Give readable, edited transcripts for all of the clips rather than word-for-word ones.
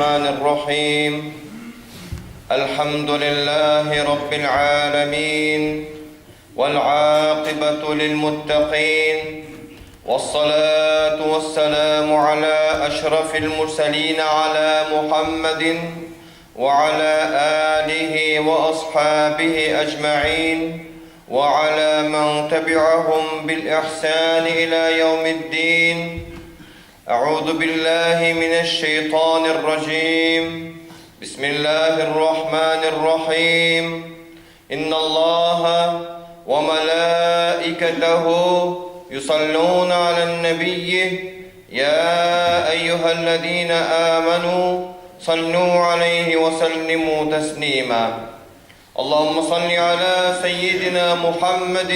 الرحمن الرحيم الحمد لله رب العالمين والعاقبة للمتقين والصلاة والسلام على أشرف المرسلين على محمد وعلى آله وأصحابه أجمعين وعلى من تبعهم بالإحسان إلى يوم الدين أعوذ بالله من الشيطان الرجيم بسم الله الرحمن الرحيم إن الله وملائكته يصلون على النبي يا أيها الذين آمنوا صلوا عليه وسلموا تسليما اللهم صل على سيدنا محمد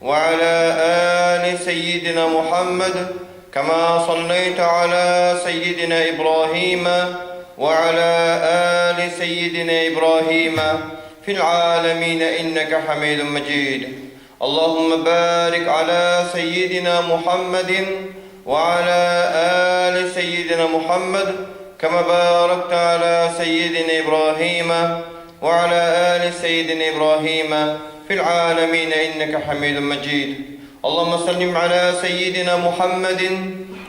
وعلى آل سيدنا محمد كما صليت على سيدنا إبراهيم وعلى آل سيدنا إبراهيم في العالمين إنك حميد مجيد اللهم بارك على سيدنا محمد وعلى آل سيدنا محمد كما باركت على سيدنا إبراهيم وعلى آل سيدنا إبراهيم في العالمين إنك حميد مجيد اللهم سلم على سيدنا محمد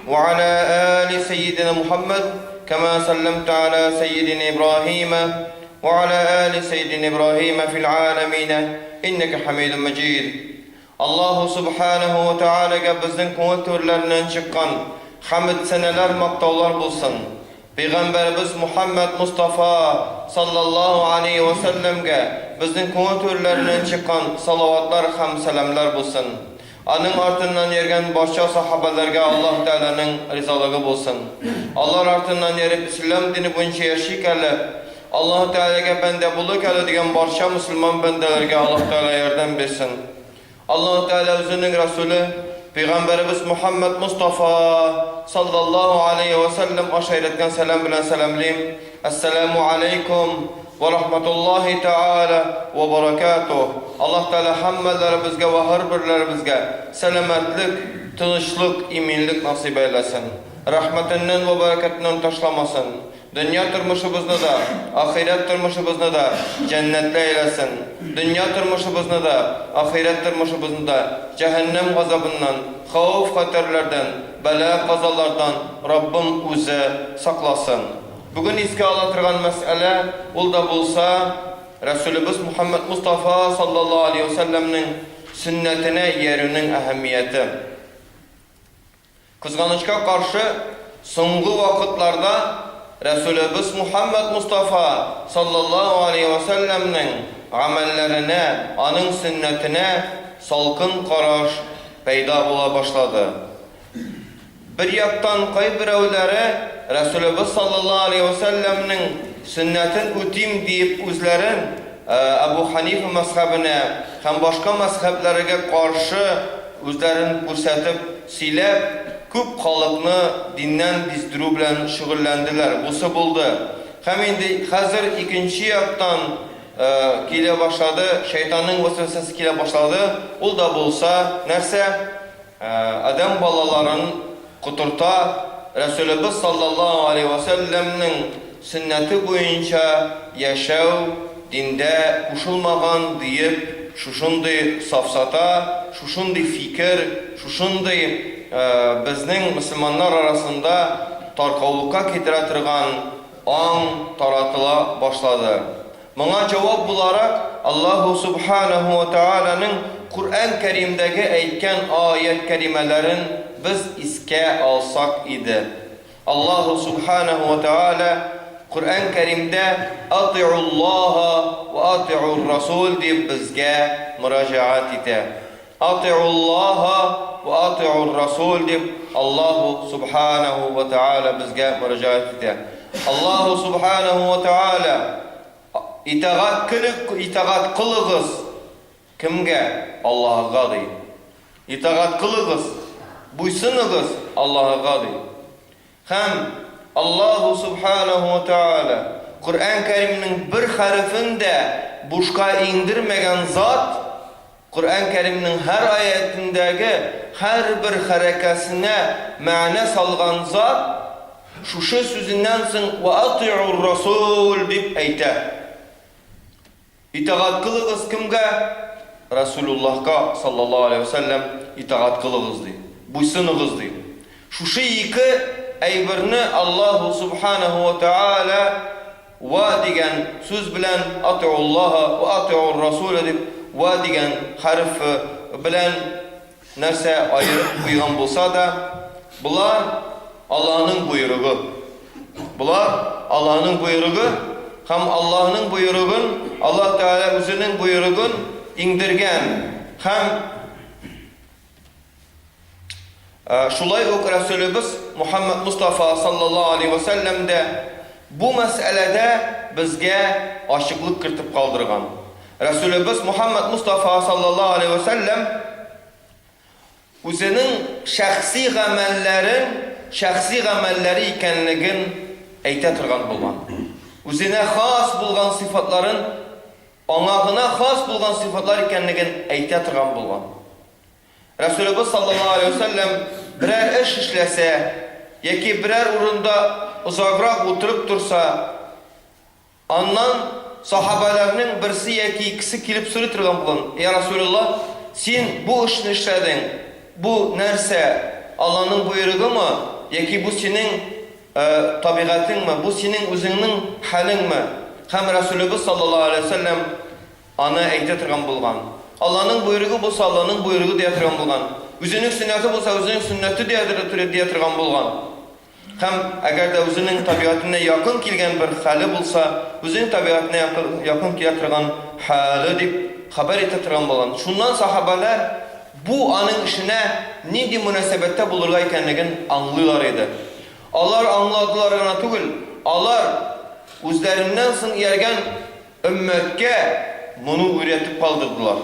وعلى آل سيدنا محمد كما سلمت على سيدنا إبراهيم وعلى آل سيدنا إبراهيم في العالمين إنك حميد مجيد Аллаһу Субханаһу ва Тәгаләгә безнең күңел түрләреннән чыккан хәмед-сәнәләр, мактаулар булсын. Пәйгамбәребез Мухәммәд Мостафа саллаллаһу алейһи ва сәлләмгә безнең күңел түрләреннән чыккан салаватлар һәм сәламләр булсын. Аның артыннан йөргән барча сахабәләргә Аллаһ Тәгаләнең ризалыгы булсын. Алар артыннан йөреп Ислам дине буенча яшик әле, Аллаһ Тәгаләгә бәндә булыйк әле дигән барча мөселман бәндәләргә Аллаһ Тәгалә ярдәм бирсен. Аллаһ Тәгалә үзенең Расуле, Пәйгамбәребез Мухәммәд Мостафа саллаллаһу алейһи вә сәлләм аша өйрәткән сәлам белән сәламлим. Әссәламү алейкум вә рахматуллаһи тәгалә вә баракатуһ. Аллаһ Тәгалә һәммәләребезгә вә һәрберләребезгә сәламәтлек, тынычлык, иминлек насыйп әйләсен. Рәхмәтеннән вә бәрәкәтеннән ташламасын. Дөнья тормышыбызны да, ахирәт тормышыбызны да җәннәтле әйләсен. Дөнья тормышыбызны да, ахирәт тормышыбызны да җәһәннәм газабыннан, хәвеф-хәтәрләрдән, бәла-казалардан Раббым Үзе сакласын. Бүген искә ала торган мәсьәлә, ул да булса, Рәсүлебез Мухәммәд Мостафа саллаллаһу алейһи вә сәлләмнең сөннәтенә иярүнең әһәмияте. Кызганычка каршы, соңгы вакытларда Рәсүлебез Мухәммәд Мостафа саллаллаһу алейһи вә сәлләмнең гамәлләренә, аның сөннәтенә салкын караш пәйда була башлады. Бер яктан кайберәүләре Рәсүлебез саллаллаһу алейһи вә сәлләмнең сөннәтен үтим диеп үзләрен Әбу Хәнифа мәзхәбенә һәм башка мәзхәбләргә каршы үзләрен күрсәтеп сөйләп, күп халыкны диннән биздерү белән шөгыльләнделәр. Бусы булды. Һәм инде хәзер икенче яктан килә башлады, шайтанның вәсвәсәсе килә башлады. Ул да булса, нәрсә? Адәм балаларын котырта, Рәсүлебез саллаллаһу алейһи вә сәлләмнең сөннәте буенча яшәү диндә кушылмаган диеп шушындый сафсата, шушындый фикер, шушындый безнең мөселманнар арасында таркаулыкка китерә торган аң таратыла башлады. Моңа җавап буларак, Аллаһу Сүбхәнәһү вә Тәгаләнең Коръән Кәримдәге әйткән аять-кәримәләрен без искә алсак иде. Аллаһу Сүбхәнәһү вә Тәгалә Коръән Кәримдә Атиуллаһа вә атиур-расул дип безгә мөрәҗәгать итә. Атиуллаһа вә атиур-расул дип Аллаһу Сүбхәнәһү вә Тәгалә безгә мөрәҗәгать итә. Аллаһу Сүбхәнәһү вә Тәгалә, Итагать кылык, итагать кылыгыз кемгә? Аллаһыга, ди. Итагать кылыгыз, буйсыныгыз Аллаһыга, ди. Һәм Аллаһу Сүбхәнәһү вә Тәгалә, Коръән Кәримнең бер хәрефен дә бушка иңдермәгән зат, Коръән Кәримнең һәр аятендәге һәрбер хәрәкәсенә мәгънә салган зат, шушы сүзеннән соң вә атиур расул дип әйтә. Итагать кылыгыз кемгә? Расулуллаһка саллаллаһу алейһи вә сәлләм итагать кылыгыз ди. Буйсыныгыз ди. Шушы ике әйберне Аллаһу субханаһу вә тәгалә вә дигән сүз белән атиуллаһа вә атиур расулә дип вә дигән хәреф белән нәрсә аерып куйган булса да, болар Аллаһның боерыгы. Болар Аллаһның боерыгы һәм Аллаһның боерыгын Аллаһ Тәгалә үзенең боерыгын иңдергән һәм шулай ук Рәсүлебез Мухаммад Мустафа саллаллаһу алейһи ва сәлләм дә бу мәсьәләдә безгә ачыклык кертеп калдырган. Рәсүлебез Мухаммад Мустафа саллаллаһу алейһи ва сәлләм үзенең шәхси гамәлләрен шәхси гамәлләре икәнлеген әйтә торган булган. Үзенә хас булган сыйфатларын аңа гына хас булган сыйфатлар икәнлеген әйтә торган булган. Рәсүлебез саллаллаһу алейһи ва сәлләм берәр эш эшләсә яки берәр урында озаграк утырып торса, Аннан сахабәләрнең берсе яки икесе килеп сорый торган булган, Йа Расүләллаһ, син бу эшне эшләдең, бу нәрсә, Аллаһның боерыгымы, яки бу синең табигатеңме, бу синең үзеңнең хәлеңме? Һәм Расүлебез саллаллаһу галәйһи ва сәлләм аны әйтә торган булган. Аллаһның боерыгы булса, Аллаһның боерыгы дия торган булган. Үзенең сөннәте булса, үзенең сөннәте дия торган булган. Һәм әгәр дә үзенең табигатенә якын килгән бер хәле булса, үзенең табигатенә якын килә торган хәле дип хәбәр итә торган булган. Шуннан сахабәләр бу аның эшенә нинди мөнәсәбәттә булырга икәнлеген аңлыйлар иде. Алар аңладылар гына түгел, алар үзләреннән соң ияргән өммәткә моны өйрәтеп калдырдылар.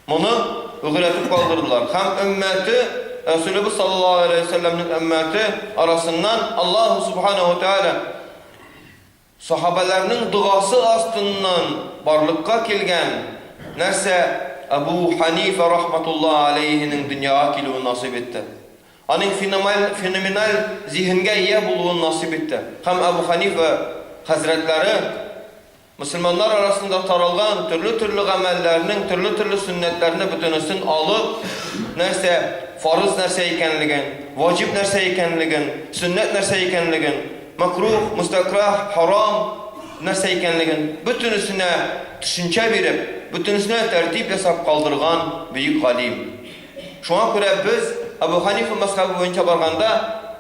Моны үгрәтеп калдырдылар. Һәм өммәте, Рәсүлебез саллаллаһу галәйһи вә сәлләмнең өммәте арасыннан Аллаһу субханаһу ва тәгалә сахабәләрнең догасы астыннан барлыкка килгән нәрсә Әбу Ханифа рахматуллаһи алейһинең дөньяга килүен насыйп итте. Аның феноменаль зиһенгә ия булуын насыйп итте. Һәм Әбу Ханифа хәзрәтләре Мөселманнар арасында таралган төрле-төрле гамәлләрнең, төрле-төрле сөннәтләрне бөтенесен алып, нәрсә фарыз нәрсә икәнлеген, ваҗиб нәрсә икәнлеген, сөннәт нәрсә икәнлеген, мәкруһ, мөстәкраһ, харам нәрсә икәнлеген, бөтенесенә төшенчә биреп, бөтенесенә тәртип ясап калдырган бөек галим. Шуңа күрә без Әбү Ханифа мәзһәбе буенча барганда,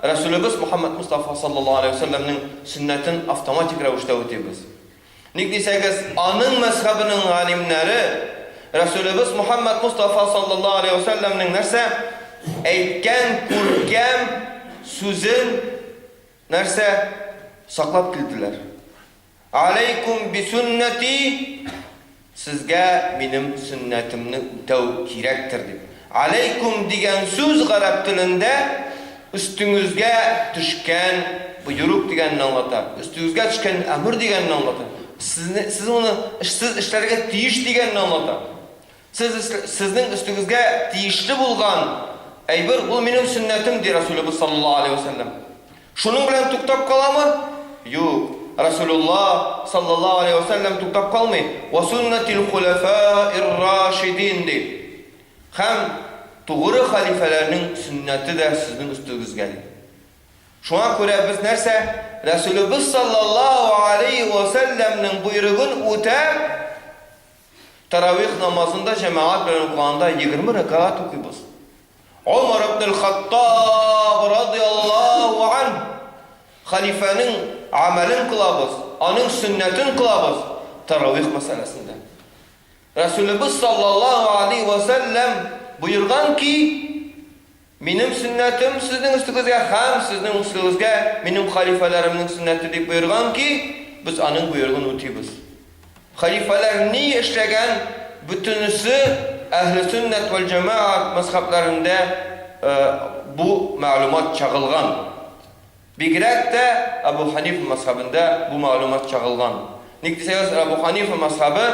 Рәсүлебез Мөхәммәд Мостафа саллаллаһу алейһи ва сәлләмнең сөннәтен автоматик рәвештә үтибез. Ник дисәгез, аның мәзһәбенең галимнәре Рәсүлебез Мөхәммәд Мостафа саллаллаһу алейһи ва сәлләмнең нәрсә әйткән күркәм сүзен нәрсә саклап килделәр. Алейкум бисуннәти, сезгә минем сөннәтемне үтәү кирәктер, дип. Алейкум дигән сүз гарәп телендә өстеңезгә төшкән боерык дигәнне аңлата, өстегезгә төшкән әмер дигәнне аңлата. Сезне, сез моны сез эшләргә тиеш дигәнне аңлата. Сез, сезнең өстегезгә тиешле булган әйбер, ул минем сөннәтем, ди Расулебез саллаллаһу алейһи ва сәлләм. Шуның белән туктап каламы? Юк. Расулуллаһ саллаллаһу алейһи ва сәлләм туктап калмый. Ва суннатил хулафаир рашидин ди. Һәм тугры халифәләрнең сөннәте дә сезнең өстегезгә ди. Шуңа күрә без нәрсә? Расулебез саллаллаһу алейһи ва сәлләмнең боерыгын үтәп, Таравих намазын да җәмәгать белән укыганда 20 рәкәгать укыйбыз. Умар ибн аль-Хаттаб радиаллаһу анһ хәлифәнең гамәлен кылабыз, аның сөннәтен кылабыз таравих мәсьәләсендә. Рәсүлебез саллаллаһу алейһи ва сәлләм боерган ки, минем сөннәтем сезнең өстегезгә һәм сезнең өстегезгә минем хәлифәләремнең сөннәте дип боерган ки, без аның боерыгын үтибез. Хәлифәләр ни эшләгән, бөтенесе Әһле сөннәт вәл җәмәгать мәзхәбләрендә бу мәгълүмат чагылган. Бигрәк тә Әбү Хәнифа мәзхәбендә бу мәгълүмат чагылган. Ник дисәгез, Әбү Хәнифа мәзхәбе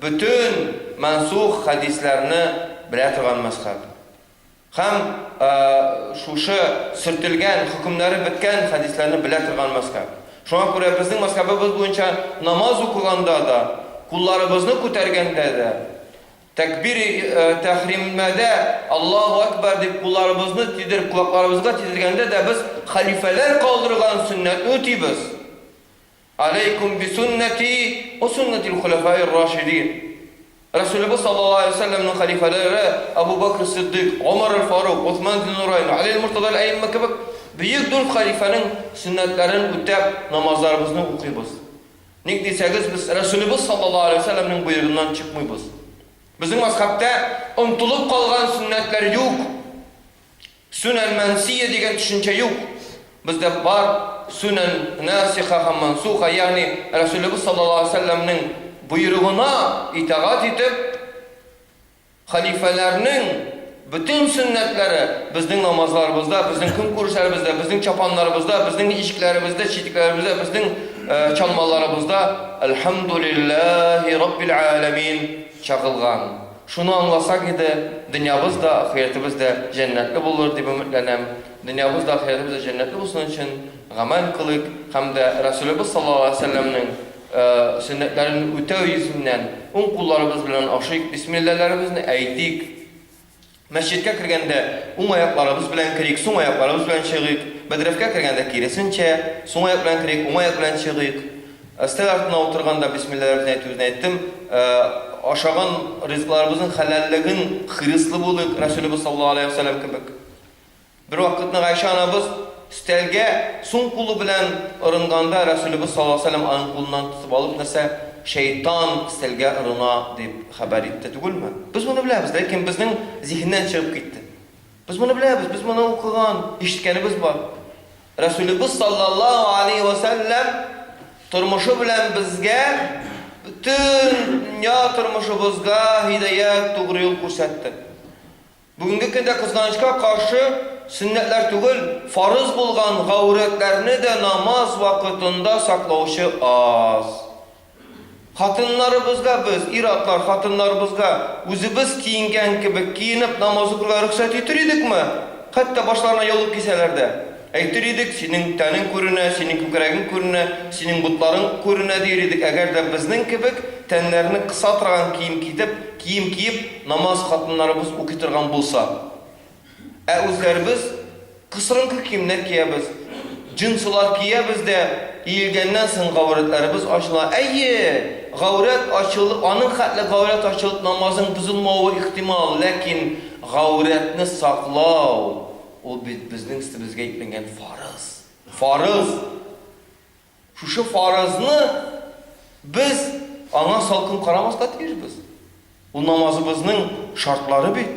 бөтен мансух хәдисләрне белә торган мәзхәб. Һәм шушы сөртелгән, хөкемнәре беткән хәдисләрне белә торган мәзһәб. Шуңа күрә безнең мәзһәбебез буенча намаз укыганда да, кулларыбызны күтәргәндә дә, тәкбир тәхримәдә Аллаһу әкбәр дип кулларыбызны тидереп, колакларыбызга тидергәндә дә без хәлифәләр калдырган сөннәтне үтибез. Алейкум бисуннәти ва суннәтил хуләфаир рашидин. Рәсүлебез саллаллаһу алейһи ва сәлләмнең хәлифәләре Абу Бәкр Сиддыйк, Гомәр әл-Фарук, Усман Зиннурайн, Али әл-Муртаза әл-Әиммә кебек бөек дүрт хәлифәнең сөннәтләрен үтәп намазларыбызны укыйбыз. Ник дисәгез, без Рәсүлебез саллаллаһу алейһи ва сәлләмнең боерыгыннан чыкмыйбыз. Безнең мәзһәбтә онытылып калган сөннәтләр юк. Сүнән мансия дигән төшенчә юк. Бездә бар сүнән насиха һәм мансуха, ягъни Рәсүлебез саллаллаһу алейһи ва сәлләмнең боерыгына итагать итеп, хәлифәләрнең бөтен сөннәтләре безнең намазларыбызда, безнең көнкүрешләребездә, безнең чапаннарыбызда, безнең ишекләребездә, читекләребездә, безнең чалмаларыбызда, әлхәмдүлилләһи раббил галәмин, чагылган. Шуны аңласак иде, дөньябыз да, ахирәтебез дә җәннәтле булыр дип өметләнәм. Дөньябыз да, ахирәтебез дә җәннәтле булсын өчен гамәл кылыйк һәм дә Рәсүлебез саллаллаһу алейһи ва сәлләмнең сөннәтләрен үтәү йөзеннән уң кулларыбыз белән ашыйк, бисмилләләребезне әйтик. Мәсҗидкә кергәндә уң аякларыбыз белән керик, суң аякларыбыз белән чыгыйк. Бәдрәфкә кергәндә киресенчә, суң аяк белән керик, уң аяк белән чыгыйк. Өстәл артына утырганда бисмилләләребезне әйтүебезне әйттем. Ашаган ризыкларыбызның хәләллеген хирыслы булыйк, Рәсүлебез саллаллаһу алейһи ва сәлләм кебек. Бервакытны Гайшә анабыз өстәлгә суң кулы белән орынганда, Рәсүлебез саллаллаһу галәйһи ва сәлләм аның кулыннан тотып алып, нәрсә, шәйтан өстәлгә орына, дип хәбәр итте түгелме? Без моны беләбез, ләкин безнең зиһеннән чыгып китте. Без моны беләбез, без моны укыган, ишеткәнебез бар. Рәсүлебез саллаллаһу галәйһи ва сәлләм тормышы белән безгә бөтен дөнья тормышыбызга һидаять, тугры юл күрсәтте. Бүгенге көндә, кызганычка каршы, сөннәтләр түгел, фарыз булган гаурәтләрне дә намаз вакытында саклаучы аз. Хатыннарыбызга без, ир-атлар, хатыннарыбызга үзебез киенгән кебек киенеп намаз укырга рөхсәт итер идекме? Хәтта башларына яулык кисәләр дә. Әйтер идек, синең тәнең күренә, синең күкрәгең күренә, синең ботларың күренә диер идек, әгәр дә безнең кебек тәннәрне кыса торган кием китеп, кием киеп, намаз хатыннарыбыз укый торган булса. Ә үзләребез кысрынкы киемнәр киябез, джинсылар киябез дә, иелгәннән соң гаурәтләребез ачыла. Әйе, гаурәт ачылып, аның хәтле гаурәт ачылып намазың бозылмавы ихтимал, ләкин гаурәтне саклау, Ул бит безнең өстебезгә йөкләнгән фарыз. Фарыз! Шушы фарызны без аңа салкын карамаска тиешбез. Ул намазыбызның шартлары бит.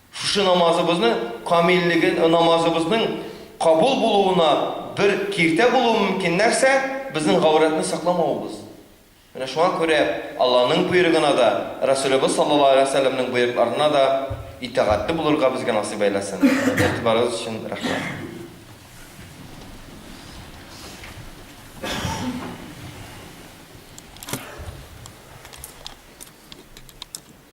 Шушы намазыбызның камиллеген, намазыбызның кабул булуына бер киртә булуы мөмкин нәрсә? Безнең гаурәтне сакламавыбыз. Менә шуңа күрә Аллаһның боерыгына да, Рәсүлебез саллаллаһу галәйһи ва сәлләмнең боерыкларына да итагатьле булырга безгә насыйп әйләсен. Игътибарыгыз өчен рәхмәт.